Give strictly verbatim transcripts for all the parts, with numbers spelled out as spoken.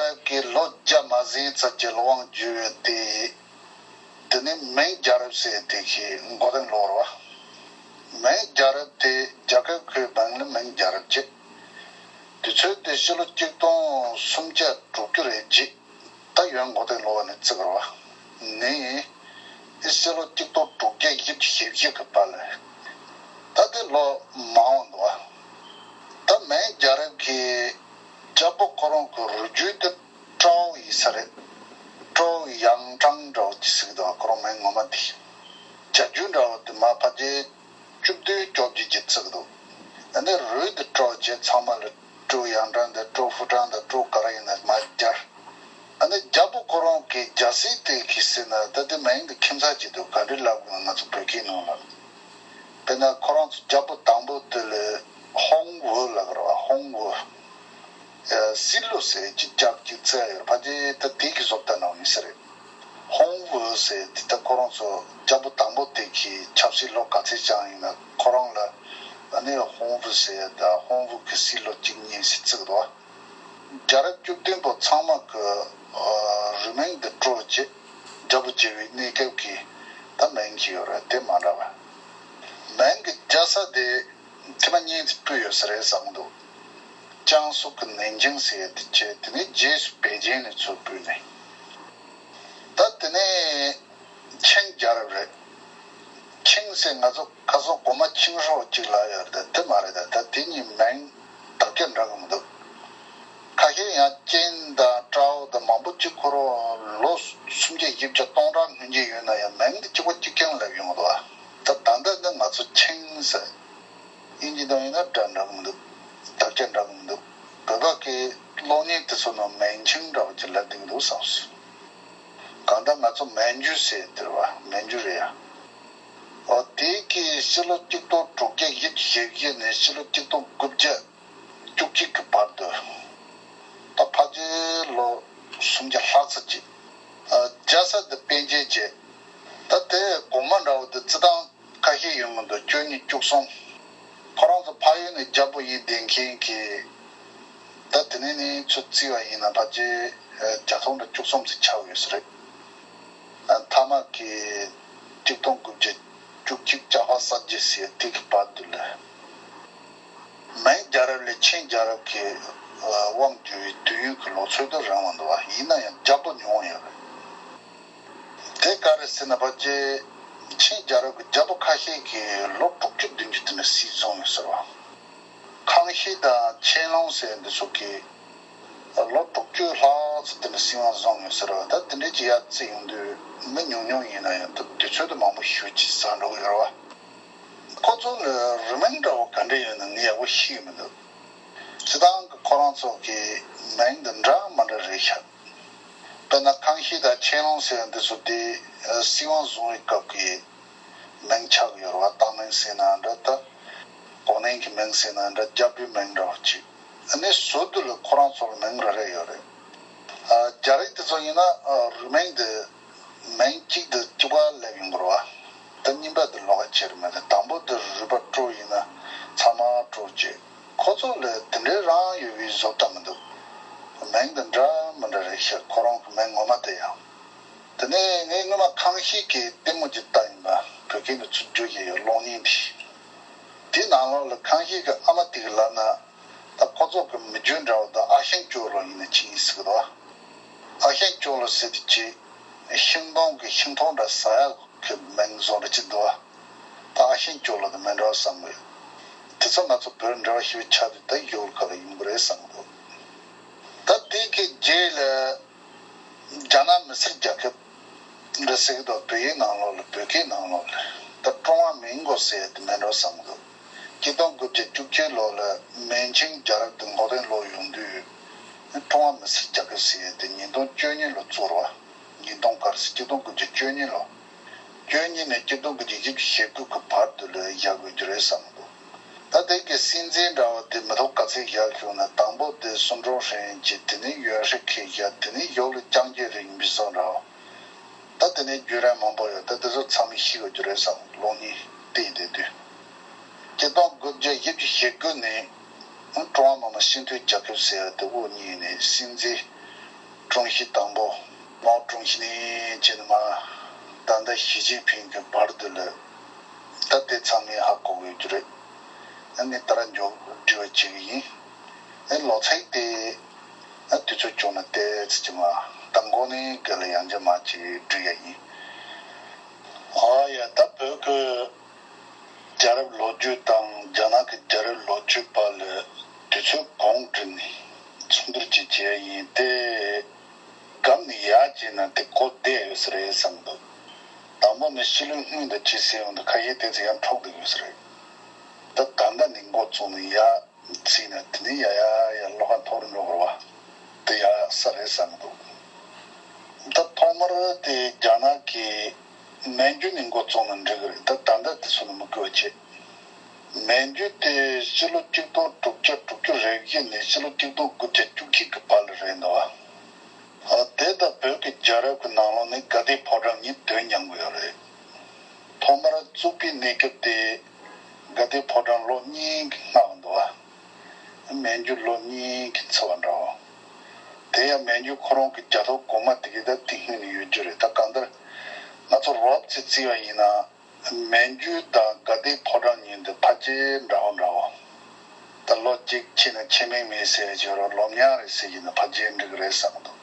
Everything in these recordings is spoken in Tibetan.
རབས་ཀྱི་ལོ་བརྒྱ་མ་ཟིན་ཙམ་གྱི་ལོ་དབང་བསྒྱུར་བའི་དེ། དེ་ནི་མིང་རྒྱལ་རབས་ཟེར་དེ་གི་མགོ་རྟིང་སློག་རེད་བ། མིང་རྒྱལ་རབས་དེ་རྒྱ་གར་ཁོའི་མིང་ལ་མིང་རྒྱལ་རབས་བྱས། དུས་ཚོད་དེ་ཕྱི་ལོ་གཅིག་སྟོང་སུམ་བརྒྱ་དྲུག་ཅུ་རེ་བརྒྱད། ད་ཡོན་མགོ་རྟིང་སློག་པ་ནས་བརྩི་དགོས་རེད་བ། ནི། ཨི་ཕྱི་ལོ་གཅིག་སྟོང་དྲུག་བརྒྱ་བཞི་བཅུ་ཞེ་བཞི་གི་བར་ལ། ད་དེ་ལོ་མང་བ་འདུག་བ། ད་མིང་རྒྱལ་རབས་ཀྱི་རྒྱལ་པོ་ཁོ་རང་གི་རུས་རྒྱུད་དེ་ཀྲོའུ་ཡིན་ས་རེད། ཀྲོའུ་ཡང་ཀྲང་འདྲ་བོ་ཅིག་ཟེར་གི་འདུག་བ། ཁོ་རང་མིང་ངོ་མ་དེ། བྱ་རྒྱུད་འདྲ་བོ་དེ་མ་ཕལ་ཆེར་བཅུ་བདུན་བཅོ་བརྒྱད་ཅིག་བརྩི་གི་འདུག་ཨ་ནི་རུས་དེ་ཀྲོའུ་བྱས། ཚང་མ་ལ་ཀྲོའུ་ཡང་ཀྲང་དང་ཀྲོའུ་ཧྥུ་ཀྲང་དང་ཀྲོའུ་ག་རེ་ཡིན་ན་མར་སྦྱར། ཨ་ནི་རྒྱལ་པོ་ཁོ་རང་གི་རྒྱལ་སྲིད་དེ་གི་ཟེར་ན་ད་དེ་མིང་དེ་ཁྱིམ་ཚང་ཅིག་འདུག་ག་འདྲ་ལབ་དགོས་ན་ང་ཚོ་བོད་སྐད་ནང་ལ། དཔེར་ན་ཁོ་རང་ཚོ་རྒྱལ་པོ་དང་པོ་དེ་ལ་ཧོང་ཝུ་ལབ་ཀྱི་རེད་བ། ཧོང་ཝུ། ཨ། སྲིད་ལོ་ཟེར་གཅིག་ལྕགས་གཅིག་བརྩི་ཡ་ཡོད་རེད། ཕལ་ཆེར་ད་དེ་གི་བཟོ་ལྟ་ནང་ཡིན་ས་རེད། ཧོང་ཝུ་ཟེར་དེ་ད་ཁོ་རང་ཚོ་རྒྱལ་པོ་དང་པོ་དེ་གི་ཆབ་སྲིད་ལོ་ག་ཚོད་བཞག་ཡིན་ན་ཁོ་རང་ལ་ཨ་ནི་ཧོང་ཝུ་ཟེར་ཡ་ད་ཧོང་ཝུ་གི་སྲིད་ལོ་གཅིག་གཉིས་ཟེར་བརྩི་གི་འདུག་བ། རྒྱལ་རབས་བཅུ་བདུན་པོ་ཚང་མ་གི་ཨ་རུས་མིང་འདི་ཀྲོའུ་བྱས། རྒྱལ་པོ་བྱས་པའི་གནས་སྐབས་ཀྱི་ད་མིང་ཅིག་ཡོད་རེད། དེ་མ་འདྲ་བ། མིང་གི་རྒྱལ་ས་དེ་ཐེངས་མ་གཉིས་ཙམ་སྤོས་ཡོད་ས་རེད་བསམ་འདུག་ཅང་སུའུ་གི་ནན་ཅིང་ཟེར་ཡ་དེ་བྱས། དེ་ནས་རྗེས་སུ་པེ་ཅིང་ནས་ཚུར་སྤོས་ནས། ད་དེ་ནས་ཆིང་རྒྱལ་རབས་རེད། ཆིང་ཟེར་ང་ཚོ་ཁ་སང་གོང་མ་ཆིང་ཧྲོ་གཅིག་ལབ་ཡོད་རེད། དེ་མ་རེད། ད་དེ་གཉིས་མིང་དག་ཆ་འདྲ་གི་མི་འདུག་ཁ་ཤས་ཡང་ཅིན་དང་ཀྲའོ་དང་མང་པོ་གཅིག་ཁོ་རང་ལོ་སུམ་བརྒྱ་བཞི་བརྒྱ་སྟོང་ཕྲག་སྔོན་ཆད་ཡོད་ན་ཡང་མིང་འདི་གཅིག་པ་གཅིག་རྐྱང་ལབ་ཡོང་གི་འདུག་ད་ད་ལྟ་འདི་ང་ཚོ་ཆིང་ཟེར། དབྱིན་ཇི་དང་ཡིན་ན་འདྲ་འདྲ་གི་མི་འདུག་དག་ཆ་འདྲ་གི་མི་འདུག་བོད་པ་གི་གློག་བརྙན་དེ་ཚོ་ནང་མན་ཆིང་འདྲ་བ་ཅིག་ལབ་བསྡད་ཀྱི་འདུག་བསམ་སོང་། གང་ལྟར་ང་ཚོ་མན་ཇུ་ཟེར་དེ་རེད་བ། མན་ཇུ་རེད་ཡ། འོ་དེ་གི་ཕྱི་ལོ་གཅིག་སྟོང་དྲུག་བརྒྱ་བཞི་བཅུ་ཞེ་བཞི་ནས་ཕྱི་ལོ་གཅིག་སྟོང་དགུ་བརྒྱ་བཅུ་གཅིག་གི་བར་དུ། ད་ཕལ་ཆེར་ལོ་སུམ་བརྒྱ་ལྷག་ཙམ་ཅིག་ཨ། རྒྱལ་ས་དེ་པེ་ཅིན་བྱས། ད་དེ་གོང་མ་འདྲ་བོ་དེ་བརྩི་སྟངས་ཁ་ཤས་ཡོང་གི་འདུག་བཅུ་གཉིས་བཅུ་གསུམ། ཁོ་རང་ཚོ་ཕ་ཡུལ་ནས་རྒྱལ་པོ་ཡིན་བསྡད་མཁན་གྱི། ད་དེ་ནས་ནི་ཚུར་བརྩིས་པ་ཡིན་ན་ཕལ་ཆེར་བརྒྱ་སྟོང་དང་བཅུ་གསུམ་ཙམ་ཆགས་ཡོད་ས་རེད། ཨ། མཐའ་མ་གི་གཅིག་སྟོང་དགུ་བརྒྱ་བཅུ་གཅིག་ལྕགས་ཕག་གསར་བརྗེ་ཟེར་དེ་གི་བར་དུ་ལ། མན་རྒྱལ་རབས་ལས་ཆིང་རྒྱལ་རབས་ཀྱི་དབང་བསྒྱུར་བའི་དུས་ཡུན་གྱི་ལོ་ཚོད་དུ་རིང་བ་འདུག་བ། ཡིན་ན་ཡང་རྒྱལ་པོ་ཉུང་ཡོད་རེད། དེ་ག་རེ་ཟེར་ན་ཕལ་ཆེར་ཆིང་རྒྱལ་རབས་ཀྱི་རྒྱལ་པོ་ཁ་ཤས་ཀྱིས་ལོ་དྲུག་ཅུ་བདུན་ཅུ་དེ་འདྲ་སྲིད་བཟུང་ཡོད་ཟེར་བ། ཁང་ཤིས་དང་ཆན་ལུང་ཟེར་འདི་ཚོ་གིས་ལོ་དྲུག་ཅུ་ལྷག་ཙམ་དེ་འདྲ་སྲིད་དབང་བཟུང་ཡོད་ཟེར་བ། ད་དེ་འདྲའི་ཅིག་ཡར་བརྩིས་ཡོང་དུས་མི་ཉུང་ཉུང་ཡིན་ན་ཡང་ད་དུས་ཚོད་དུ་མང་པོ་ཞེ་ཅིག་ཟ་འགྲོ་གི་ཡོད་རེད་བ། ཁོ་ཚོ་ལ་རུས་མིང་འདྲ་བོ་ག་འདྲ་ཡོད་ན་ངས་ཡག་པོ་ཤེས་ཀྱི་མི་འདུག་སྤྱིར་བཏང་གི་ཁོ་རང་ཚོ་གི་མིང་འདི་འདྲ་མི་འདྲ་རེད་ཤག་དཔེར་ན་ཁང་ཤིས་དང་ཆན་ལུང་ཟེར་འདི་ཚོ་དེ་སྲིད་དབང་བཟུང་བའི་སྐབས་ཀྱི་མིང་ཆགས་ཡོད་རེད་བ། བཏགས་མིང་ཟེར་ན་འདྲ། ད་གོ་གནས་ཀྱི་མིང་ཟེར་ན་འདྲ། རྒྱལ་པོའི་མིང་འདྲ་བོ་ཅིག་ཨ་ནི་ཟུར་དུ་ལ་ཁོ་རང་ཚོ་ལ་མིང་རེ་རེ་ཡོད་རེད། ཨ། རྒྱ་རིགས་དེ་ཚོ་ཡིན་ན་ཨ་རུས་མིང་དེ་མིང་གཅིག་དང་གཅིག་པ་ལབ་ཡོང་གི་རེད་བ། ད་གཉིས་པ་དེ་ལོགས་ཀ་ཅིག་རེད་མ་རེད། དང་པོ་དེ་རུས་པ་ཀྲོ་ཡིན་ན་ཚང་མ་ཀྲོ་བྱས། ཁོ་ཚོ་ལ་དེ་འདྲའི་རང་ཡོད་པའི་བཟོ་ལྟ་མི་འདུག་མིང་དེ་འདྲ་མི་འདྲ་རེད་ཤག་ཁོ་རང་གི་མིང་ངོ་མ་དེ་ཡང་། དེ་ནས་ངས་སྔོན་མ་ཁང་ཤིས་ཀྱི་ལྟད་མོ་ཅིག་བལྟས་ཡིན་པ། བོད་སྐད་དུ་ཚུར་བསྒྱུར་བྱས་ཡོད། གློག་བརྙན་དེ། དེའི་ནང་ལོགས་ལ་ཁང་ཤིས་ཀྱི་ཨ་མ་དེ་གིས་ལབ་ན། ད་ཁོ་ཚོ་གི་མི་རྒྱུད་འདྲ་བོ་དང་ཨ་ཞང་ཅོ་ལོ་ཡིན་ན་ཅི་ཡིན་ཟེར་གི་འདུག་ཨ་ཞང་ཅོ་ལོ་ཟེར་དུས་ཀྱི་ཤིང་སྡོང་གི་ཤིང་ཐང་འདྲ་ཟ་ཡག་གི་མིང་བཟོ་འདྲ་ཅིག་འདུག་ད་ཨ་ཞང་ཅོ་ལོ་དང་མི་འདྲ་བ་བསམ་གི། དེ་ཚོ་ང་ཚོ་བོད་འདྲ་བ་ཞིག་ཆགས་དུས་ད་ཡུལ་ཁ་ལ་ཡོང་གི་རེད་བསམ་གི་འདུག་ད་དེ་གི་རྗེས་ལ། རྒྱ་ནག་མི་སེར་རྒྱལ་ཁབ་འདྲ་ཟེར་གི་འདུག་བོད་ཡིག་ནང་ལོགས་ལ། བོད་སྐད་ནང་ལོགས་ལ་ད་ཀྲུང་ཧྭ་མིང་གོ་ཟེར་ཡ་དེ་མེད་འགྲོ་བསམ་གི་འདུག་གཅིག་སྟོང་དགུ་བརྒྱ་བཅུ་གཅིག་ལོ་ལ་མན་ཆིང་རྒྱལ་རབས་དེ་མགོ་རྟིང་སློག་ཡོང་དུས། ཀྲུང་ཧྭ་མི་སེར་རྒྱལ་ཁབ་ཟེར་ཡ་དེ་ཉིས་སྟོང་བཅུ་གཉིས་ལོ་བཙུགས་རེད་བ། ཉིས་སྟོང་ག་རེ་ཟེར། གཅིག་སྟོང་དགུ་བརྒྱ་བཅུ་གཉིས་ལོ། བཅུ་གཉིས་ནས་གཅིག་སྟོང་དགུ་བརྒྱ་བཞི་བཅུ་ཞེ་དགུ་གི་བར་དུ་ལ་བཞག་དགོས་ཀྱི་རེད་བསམ་གི་འདུག་ད་དེ་གི་སྲིད་འཛིན་འདྲ་བ་དེ་མི་ཐོག་ག་ཚོད་བཞག་བྱུང་ན། དང་པོ་དེ་སུན་ཀྲུང་ཧྲེང་ཅིག་དེ་ནས་ཡོན་ཧྲི་ཁེ་ཞག་དེ་ནས་ཡོ་ལི་ཅང་ཅེ་རིང་མི་སོང་འདྲ་བ། ད་དེ་ནས་བརྒྱུད་རིམ་མང་པོ་ཡོད། ད་དེ་ཚོ་ཚང་མས་ཤེས་དགོས་ཀྱི་རེད་བསམ། གློག་བརྙན་བལྟས་བསྡད་དུས། གཅིག་སྟོང་དགུ་བརྒྱ་བཞི་བཅུ་ཞེ་དགུ་ནས་ཀྲུང་ཧྭ་མི་དམངས་སྤྱི་མཐུན་རྒྱལ་ཁབ་ཟེར་བ་དེ་དབུ་བརྙེས་ནས་སྲིད་འཛིན་ ཀྲུང་ཞི་དང་པོ། མའོ་ཀྲུང་ཞི་ནས་བྱས་ནས་མར་ད་ལྟ་ཞི་ཅིན་ཕིང་གི་བར་དུ་ལ་ད་དེ་ཚང་མས་ཧ་གོ་གི་ཡོད་རྒྱུ་རེད། ཨ་ནི་ད་ར་མགྱོགས་འབྲི་བ་བྱེད་གི་ཡིན། ཨ་ལོ་ཚིགས་དེ་ཨ་དུས་ཚོད་བྱུང་ན་ཏོག་ཙམ་ཅིག་མར་མདང་དགོང་ནས་ག་ལ་ཡང་བསྐྱར་མར་ཅིག་འབྲི་ཡ་ཡིན། ཨ་ཡ་ད་བོད་ཀྱི་རྒྱལ་རབས་ལོ་རྒྱུས་དང་རྒྱ་ནག་གི་རྒྱལ་རབས་ལོ་རྒྱུས་བར་ལ་དུས་ཚོད་གོང་བསྒྲིགས་ནས་མཚུངས་བསྡུར་ཅིག་བྱས་ཡིན་ཏེ། སྒམ་ནས་ཡར་བྱས་ན་དེ་གོ་བདེ་ཡོད་ས་རེད་བསམ་འདུག་དང་པོ་ནས་ཕྱི་ལོའི་སྔོན་དུ་ཅིག་ཟེར་ཡོང་དུས་ཁ་ཤས་དེ་ཚོ་ཡང་འཕྲོག་བསྡད་ཡོད་ས་རེད། ད་ད་ལྟ་ནས་འགོ་བཙུགས་ནས་ཡར་བརྩིས་ན་དེ་ནས་ཡ་ཡ་ཡ་བློ་ཁ་མཐོ་རུ་འགྲོ་དགོས་རེད་བ། དེ་ཡག་ས་རེད་བསམ་འདུག་ད་ཐོག་མར་དེ་རྒྱ་ནག་གི་མན་ཇུ་ནས་འགོ་བཙུགས་ན་འགྲིག་གི་རེད། ད་ད་ལྟ་དེ་ཚོ་ནི་མི་དགོས་པ་བྱེད། མན་ཇུ་དེ་ཕྱི་ལོ་ཆིག་སྟོང་དྲུག་བརྒྱ་དྲུག་ཅུ་རེ་བཞི་ནས་ཕྱི་ལོ་ཆིག་སྟོང་དགུ་བརྒྱ་བཅུ་གཅིག་གི་བར་ལ་རེད་འདུག་ཨ། དེ་ལྟར་བོད་ཀྱི་རྒྱལ་རབས་ཀྱི་ནང་ལོགས་ནས་དགའ་ལྡན་ཕོ་བྲང་གཉིས་དོན་མཉམ་གྱི་ཡོད་རེད། ཐོག་མར་བཙུགས་པའི་གནས་སྐབས་དེ་དགའ་ལྡན་ཕོ་བྲང་ལོ་གཉིས་ཀྱི་སྔ་བ་འདུག་ཨ། མན་ཇུ་ལོ་གཉིས་ཀྱི་ཚེ་བ་འདྲ་བོ། དེ་ཡང་མན་ཇུ་ཁོ་རང་གི་རྒྱལ་ཐོབ་གོང་མ་དེ་གའི་ད་དེ་སྔོན་ནས་ཡོད་རྒྱུ་རེད། ད་གང་ལྟར་ང་ཚོ་རོབ་ཙམ་བརྩིས་པ་ཡིན་ན། མན་ཇུ་དང་དགའ་ལྡན་ཕོ་བྲང་གཉིས་འདི་ཕལ་ཆེར་འདྲ་བོ་འདྲ་བོ། ད་ལོ་གཅིག་ཕྱིན་ན་ཕྱི་མིག་མིག་ཟེར་གྱི་རོ་ལོ་མྱང་རེད་ཟེར་གྱི་ན་ཕལ་ཆེར་འགྲིག་རེད་བསམ་འདུག་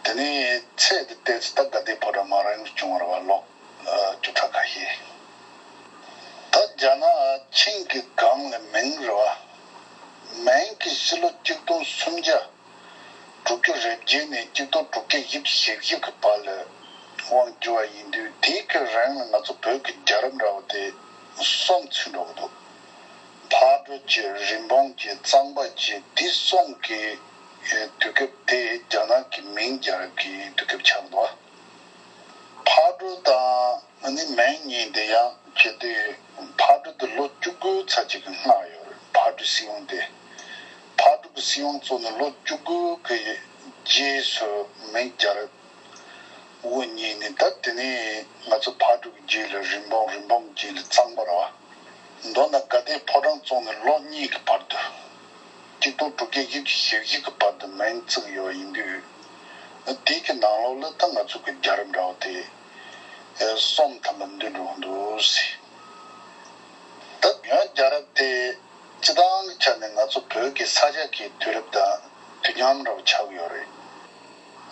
དེ་ནས་ཚེ་འདི་ཏོག་ཙམ་ད་དགའ་ལྡན་ཕོ་བྲང་མ་རིང་བྱུང་བ་རེད་བ། ལོ་བཅུ་ཕྲག་ཁ་ཤས། ད་རྒྱ་ནག་ཆིང་གི་སྒང་ལ་མིང་རེད་བ། མིང་གི་ཕྱི་ལོ་ཆིག་སྟོང་སུམ་བརྒྱ་དྲུག་ཅུ་རེ་བརྒྱད་ནས་ཆིག་སྟོང་དྲུག་བརྒྱ་བཞི་བཅུ་ཞེ་བཞི་གི་བར་ལ་དབང་བསྒྱུར་བ་ཡིན་དུས། དེའི་གི་རིང་ལ་ང་ཚོ་བོད་ཀྱི་རྒྱལ་རབས་འདྲ་བོ་དེ་གསུམ་ཚུད་འགྲོ་གི་འདུག་ཕག་གྲུ་བཅས་རིན་སྤུངས་བཅས་གཙང་པ་བཅས་དེ་གསུམ་གི་དུས་སྐབས་དེ་རྒྱ་ནག་གི་མིང་རྒྱལ་རབས་ཀྱི་དུས་སྐབས་ཆགས་འདུག་ཕག་གྲུ་དང་ཨ་ནི་མིང་གཉིས་དེ་ཡང་ཁྱེད་དེ་ཕག་གྲུ་དེ་ལོ་བཅུ་དགུ་ཚར་གཅིག་གི་སྔ་ཡོད་རེད། ཕག་གྲུ་སྲིད་དབང་དེ། ཕག་གྲུ་གི་སྲིད་དབང་བཙུགས་ནས་ལོ་བཅུ་དགུ་གི་རྗེས་སུ་མིང་རྒྱལ་རབས་དབུ་བརྙེས་ནས། ད་དེ་ནས་ང་ཚོ་ཕག་གྲུ་གི་རྗེས་ལ་རིན་སྤུངས། རིན་སྤུངས་རྗེས་ལ་གཙང་པ་རེད་བ། མདོར་ན་དགའ་ལྡན་ཕོ་བྲང་བཙུགས་ནས་ལོ་གཉིས་ཀྱི་བར་དུ། ཆིག་སྟོང་དྲུག་བརྒྱ་བཞི་བཅུ་ཞེ་བཞི་གི་བར་དུ་མིང་བརྩི་གི་ཡོད་ཡིན་དུས། དེའི་གི་ནང་ལོགས་ལ་ད་ང་ཚོ་གི་རྒྱལ་རབས་འདྲ་བོ་དེ་གསུམ་ཐམ་པ་འདུས་འགྲོ་གི་འདུག་ཟེར། ད་ཡོན་རྒྱལ་རབས་དེ་སྤྱི་བཏང་གི་ཆ་ནས་ང་ཚོ་བོད་ཀྱི་ས་སྐྱ་གི་དུས་རབས་དང་དུས་མཉམ་འདྲ་བོ་ཆགས་ཀྱི་ཡོད་རེད།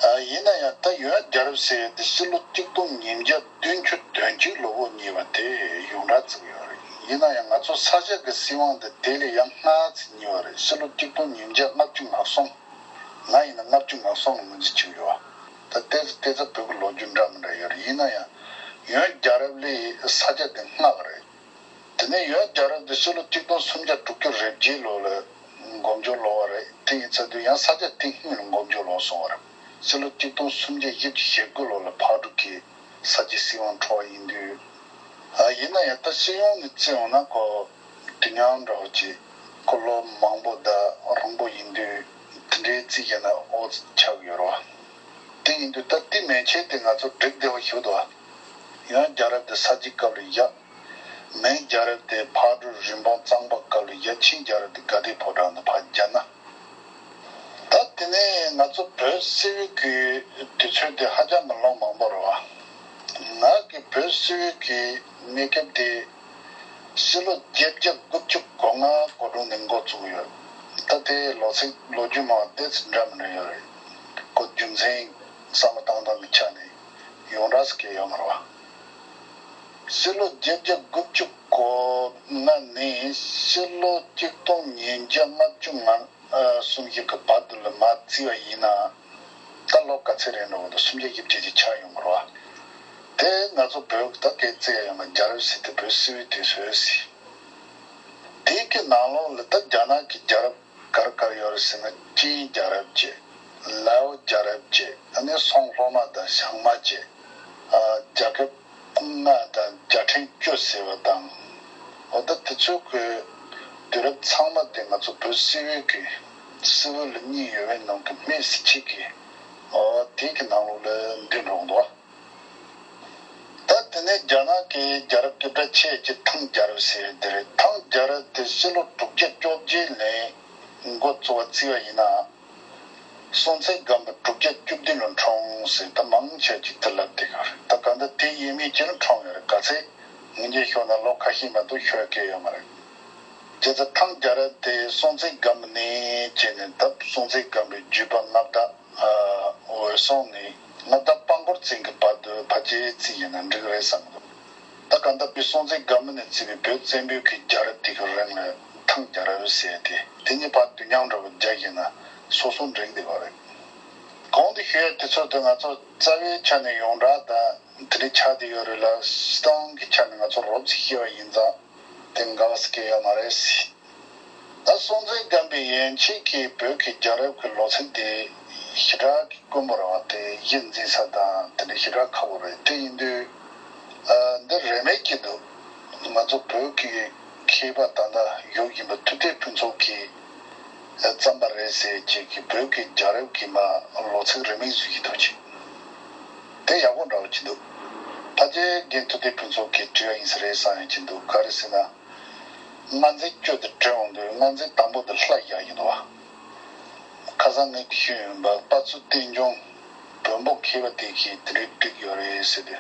ཨ། ཡིན་ན་ཡང་ད་ཡོན་རྒྱལ་རབས་ཟེར་ཡ་དེ་ཕྱི་ལོ་ཆིག་སྟོང་ཉིས་བརྒྱ་བདུན་ཅུ་དོན་གཅིག་ལོ་དབུ་བརྙེས་པ་དེ་ཡོངས་གྲགས་བརྩི་གི་ཡོད་རེད། ཡིན་ན་ཡང་ང་ཚོ་ས་སྐྱ་གི་སྲིད་དབང་དེ་དེ་ལས་ཡང་སྔ་ཙམ་ཉེ་བ་རེད། ཕྱི་ལོ་ཆིག་སྟོང་ཉིས་བརྒྱ་ལྔ་བཅུ་ང་གསུམ། ང་ཡིན་ན་ལྔ་བཅུ་ང་གསུམ་ལ་ངོས་འཛིན་བྱེད་ཀྱི་ཡོད་པ། ད་ལྟའི་ལྟའི་ཚ་བོད་ཀྱི་ལོ་རྒྱུས་འདྲ་མི་འདྲ་ཡོད་རེད། ཡིན་ན་ཡང་ཡོན་རྒྱལ་རབས་ལས་ས་སྐྱ་དེ་སྔ་བ་རེད། དེ་ནས་ཡོན་རྒྱལ་རབས་དེ་ཕྱི་ལོ་ཆིག་སྟོང་སུམ་བརྒྱ་དྲུག་ཅུ་རེ་བརྒྱད་ལོ་ལ་འགོ་འཛུགས་ལོ་བ་རེད། དེ་ཡིན་ཚ་དུས་ཡང་ས་སྐྱ་དེ་སྔོན་ལ་འགོ་འཛུགས་ལོ་སོང་བ་རེད། ཕྱི་ལོ་ཆིག་སྟོང་སུམ་བརྒྱ་བཞི་བཅུ་ཞེ་དགུ་ལོ་ལ་ཕག་གྲུ་གིས་ས་སྐྱའི་སྲིད་དབང་འཕྲོག་པ་ཡིན་དུས། ཨ། ཡིན་ན་ཡང་ད་སྤྱི་ཡོངས་ནས་བརྩི་ཡོང་ན་ཁོ་དུས་མཉམ་འདྲ་བོ་ཅིག་ཁོ་ལོ་མང་པོ་ད་རིང་པོ་ཡིན་དུས། དེ་འདྲའི་རྩིས་བྱས་ན་ཨོ་ཙི་ཆགས་ཡོད་རེད་བ། དེ་ཡིན་དུས་ད་དེ་མན་ཆད་དེ་ང་ཚོ་འགྲིག་བདེ་བ་ཞིག་འདུག་བ། ཡོན་རྒྱལ་རབས་དེ་ས་སྐྱའི་སྐབས་ལ་བཞག་མིང་རྒྱལ་རབས་དེ་ཕག་གྲུ་རིན་སྤུངས་གཙང་པ་སྐབས་ལ་བཞག་ཆིང་རྒྱལ་རབས་དེ་དགའ་ལྡན་ཕོ་བྲང་དུ་ཕར་བསྒྱུར་ན། ད་དེ་ནས་ང་ཚོ་བོད་སིལ་བུའི་གི་དུས་ཚོད་དེ་ཧ་ཅང་གི་ལོ་མང་པོ་རེད་བ། ང་གི་བོད་སིལ་བུའི་གི་གནས་སྐབས་དེ་ཕྱི་ལོ་བརྒྱད་བརྒྱ་དགུ་བཅུ་གོ་ལྔ་གོ་དྲུག་ནས་འགོ་བཙུགས་ཡོད། ད་དེ་ལོ་ཚིགས་ལོ་རྒྱུས་མང་བ་ཏོག་ཙམ་འདྲ་མི་འདྲ་ཡོད་རེད། ཁོ་རྒྱུ་མཚན་བསམ་བློ་བཏང་སྟངས་ཀྱི་ཆ་ནས་ཡོངས་གྲགས་སུ་སྐྱེས་ཡོད་མ་རེད་བ། ཕྱི་ལོ་བརྒྱད་བརྒྱ་དགུ་བཅུ་གོ་ལྔ་ནས་ཕྱི་ལོ་ཆིག་སྟོང་ཉིས་བརྒྱ་ལྔ་བཅུ་ང་གསུམ་བཞི་གི་བར་དུ་ལ་མར་བརྩིས་པ་ཡིན་ན། ད་ལོ་ག་ཚད་རེད་འགྲོ་གི་འདུག་སུམ་བརྒྱ་བཞི་བཅུ་ཅིག་ཆགས་ཡོང་གི་རེད་བ། དེ་ང་ཚོ་བོད་ཀྱི་ད་སྐད་བརྩི་ཡ་ཡོང་བ་རྒྱལ་རབས་ཟེར་དུས་བོད་སིལ་བུའི་དུས་ཚོད་ཟེར། དེའི་གི་ནང་ལོགས་ལ་ད་རྒྱ་ནག་གི་རྒྱལ་རབས་ག་རེ་ག་རེ་ཡོད་རེད་ཟེར་ན། ཅིན་རྒྱལ་རབས་བྱས། ལའོ་རྒྱལ་རབས་བྱས། ཨ་ནི་སུང་སློབ་མ་དང་ཞང་མ་བྱས། ཨ། རྒྱལ་ཁབ་ལྔ་དང་རྒྱལ་ཕྲན་བཅུ་ཟེར་བ་དང་། འོ་ད་དེ་ཚོ་གི་དུས་རབས་ཚང་མ་དེ་ང་ཚོ་བོད་སིལ་བུའི་གི་སིལ་བུ་ལ་གཉིས་ཡོད་པའི་ནང་གི་སྨད་ཟེར་ཅིག་གི། འོ་དེ་གི་ནང་ལོགས་ལ་འདུས་འགྲོ་གི་འདུག་ད་དེ་ནས་རྒྱ་ནག་གི་རྒྱལ་རབས་སྐད་གྲགས་ཆེ་ཆེ་ཐང་རྒྱལ་རབས་ཟེར་དེ་རེད། ཐང་རྒྱལ་རབས་དེ་ཕྱི་ལོ་དྲུག་བརྒྱ་བཅོ་བརྒྱད་ལོའི་འགོ་བཙུགས་པ་བརྩིས་པ་ཡིན་ན། སྲོང་བཙན་སྒམ་པོ་དྲུག་བརྒྱ་བཅུ་བདུན་ལ་འཁྲུངས་ཟེར་ད་མང་ཆེ་ཅིག་དེ་ལབ་བསྡད་ཡོད་རེད། ད་གང་ལྟར་དེ་ཡས་མས་ཅིག་ལ་འཁྲུངས་ཡོད་རེད། ག་ཚད་ངེས་ཅན་ཤོད་ན་ལོ་ཁ་ཤས་མ་གཏོགས་ཤོད་ཀྱི་ཡོད་མ་རེད། བྱས་ཙང་ཐང་རྒྱལ་རབས་དེ་སྲོང་བཙན་སྒམ་པོ་ནས་བྱས་ནས་ད་སྲོང་བཙན་སྒམ་པོའི་བརྒྱུད་པ་མངའ་བདག་འོད་སྲུང་ནས་མངའ་བདག་དཔལ་འཁོར་བཙན་གྱི་བར་དུ་ཕལ་ཆེར་བརྩིས་ཡིན་ན་འགྲིག་རེད་བསམ་གྱི་འདུག་ད་ག་ད་བོད་སྲོང་བཙན་སྒམ་པོ་ནས་བརྩིས་པའི་བོད་བཙན་པོའི་གི་རྒྱལ་རབས་དེ་གི་རིང་ལ་ཐང་རྒྱལ་རབས་ཟེར་ཏེ་དེ་གཉིས་བར་དུས་མཉམ་འདྲ་བོ་རྒྱག་ཡིན་ན་སོ་སོ་འགྲིག་བསྡད་པ་རེད། གོང་དུ་ཞུས་དེ་ཚོ་དེ་ང་ཚོ་རྩ་བའི་ཆ་ནས་ཡོངས་གྲགས་དང་དེ་འདྲ་ཆགས་བསྡད་ཡོད་རེད་ལ། སྤྱིར་བཏང་གི་ཆ་ནས་ང་ཚོ་རོབ་ཙམ་ཤེས་པ་ཡིན་ཙང་དེ་འགལ་བ་སྐྱེ་ཡོད་མ་རེད། ད་སྲོང་བཙན་སྒམ་པོའི་ཡན་ཆད་ཀྱི་བོད་ཀྱི་རྒྱལ་རབས་ཀྱི་ལོ་ཚིགས་དེ་ཞེ་དྲག་གི་དཀོན་པོ་རེད་བ། དེ་གཞི་འཛིན་ས་དང་དེ་འདྲ་ཞེ་དྲག་ཁག་པོ་རེད། དེ་ཡིན་དུས་ཨ་འདི་རེ་མེད་ཀྱི་འདུག་ང་ཚོ་བོད་ཀྱི་མཁས་པ་ད་ལྟ་ཡོད་ཡིན་པ་ཐུབ་བསྟན་ཕུན་ཚོགས་ཀྱིས་བརྩམས་པ་རེད་ཟེར་ཅིག་གི་བོད་ཀྱི་རྒྱལ་རབས་ཀྱི་མ་ལོ་ཚིགས་རེ་མེད་བཟོ་གི་འདུག་ཅིག་དེ་ཡག་པོ་འདྲ་བོ་ཅིག་འདུག་ཕལ་ཆེར་རྒན་ཐུབ་བསྟན་ཕུན་ཚོགས་ཀྱིས་བྲིས་པ་ཡིན་ས་རེད་བསམ་ཡ་ཅིག་འདུག་ག་རེ་ཟེར་ན། སྔ་འཛིན་བཅུ་དེ་བྲིས་འོང་དུས་སྔ་འཛིན་དང་པོ་དེ་ལྷ་བཞག་ཡིན་འདུག་བ། ཁ་སང་ངས་ཞུས་ཡོད་པ་དཔལ་འཛོམས་བསྟན་འབྱུང་བོན་པོ་མཁས་པ་དེ་གིས་དེ་འདྲའི་བསྒྲིགས་ཡོད་རེད་ཟེར་ཏེ།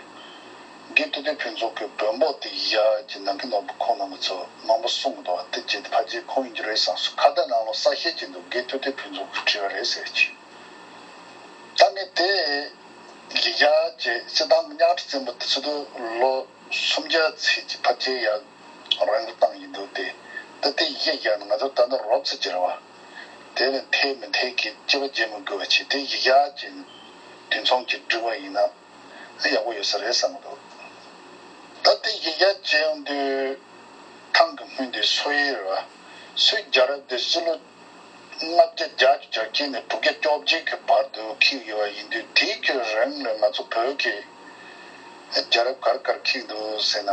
རྒན་ཐུབ་བསྟན་ཕུན་ཚོགས་ཀྱིས་བོན་པོ་དེ་བཞག་ཅིག་ནང་གི་ནོར་བུ་ཁོང་རྣམ་པ་ཚོ་མང་པོ་གསུང་གི་འདུག་བ། དེ་བྱས་ཏེ་ཕལ་ཆེར་ཁོང་ཡིན་རྒྱུ་རེད་བསམ་སོང་། ཁ་བརྡ་ནང་ལོགས་གསལ་བཤད་ཅིག་འདུག་རྒན་ཐུབ་བསྟན་ཕུན་ཚོགས་ཀྱིས་བྲིས་པ་རེད་ཟེར་ཅིག་ད་ངས་དེ་ཡི་ཡ་ཅེ་སྤྱི་བཏང་གི་གཉའ་ཁྲི་བཙན་པོ་དེ་ཚོ་དུ་ལོ་སུམ་བརྒྱ་ཚེས་ཀྱི་ཕལ་ཆེར་ཡ་རིང་རུ་བཏང་ཡིན་འདུག་སྟེ། ད་དེ་ཡི་ཡ་ནི་ང་ཚོ་ད་ནི་རོབ་ཙམ་ཅིག་རེད་བ། དེ་ནི་འཐད་མི་འཐད་ཀྱི་དཔྱད་པ་བརྗེ་མི་དགོས་པ་བྱས་དེ་ཡི་ཡ་ཅེ་དུས་མཚུངས་ཀྱི་སྒྲིག་པ་ཡིན་ན་ཡག་པོ་ཡོད་ས་རེད་བསམ་གི་འདུག་ད་དེ་ཡི་ཡ་ཅེ་ཡོང་དུས་ཐང་གི་སྔོན་དེ་སུའི་རེད་བ། སུའི་རྒྱལ་རབས་དེ་ཕྱི་ལོ། ལྔ་བརྒྱ་བརྒྱད་ཅུ་གྱ་བརྒྱད་ནས་དྲུག་བརྒྱ་བཅོ་བརྒྱད་ཀྱི་བར་དུ་འཁེལ་ཡོད་པ་ཡིན་དུས་དེའི་གི་རིང་ལ་ང་ཚོ་བོད་ཀྱི་རྒྱལ་རབས་ག་རེ་ག་རེ་འཁེལ་འདུག་ཟེར་ན།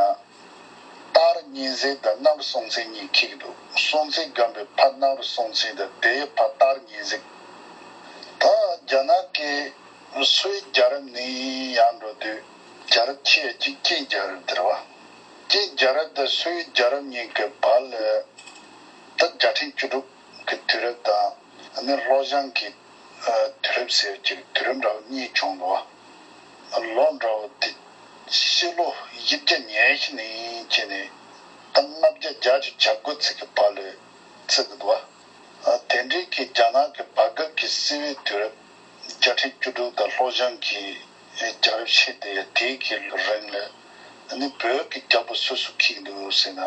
སྟག་རི་གཉན་གཟིགས་དང་གནམ་རི་སྲོང་བཙན་གཉིས་འཁེལ་གྱི་འདུག་སྲོང་བཙན་སྒམ་པོའི་ཕ་གནམ་རི་སྲོང་བཙན་དང་དེའི་ཕ་སྟག་རི་གཉན་གཟིགས། ད་རྒྱ་ནག་གི་སུའི་རྒྱལ་རབས་ནས་ཡར་འགྲོ་དུས་རྒྱལ་རབས་ཆེ་གཅིག་ཅིན་རྒྱལ་རབས་དེ་རེད་བ། ཅིན་རྒྱལ་རབས་དང་སུའི་རྒྱལ་རབས་གཉིས་ཀྱི་བར་ལ་ད་རྒྱལ་ཕྲན་བཅུ་དྲུག་གི་དུས་རབས་དང་ནི་ལྷོ་བྱང་གི་དུས་རབས་ཟེར་གྱི་དུས་རབས་འདྲ་བོ་གཉིས་བྱུང་འདུག་བ། ལོ་འདྲ་བོ་དེ་ཕྱི་ལོ་བཞི་བརྒྱ་ཉེར་བཞི་ནས་བྱས་ནས་ད་ལྔ་བརྒྱ་བརྒྱད་ཅུ་གྱ་དགུ་ཚིག་གི་བར་ལ་བརྩི་གི་འདུག་བ། དེ་འདྲའི་གི་རྒྱ་ནག་གི་བར་སྐབས་ཀྱི་སྲིད་པའི་དུས་རབས་རྒྱལ་ཕྲན་བཅུ་དྲུག་དང་ལྷོ་བྱང་གི་རྒྱལ་རབས་ཆེ་དེ་དེའི་གི་རིང་ལ་ནི་བོད་ཀྱི་རྒྱལ་པོ་སུ་སུ་འཁེལ་འདུག་ཟེར་ན།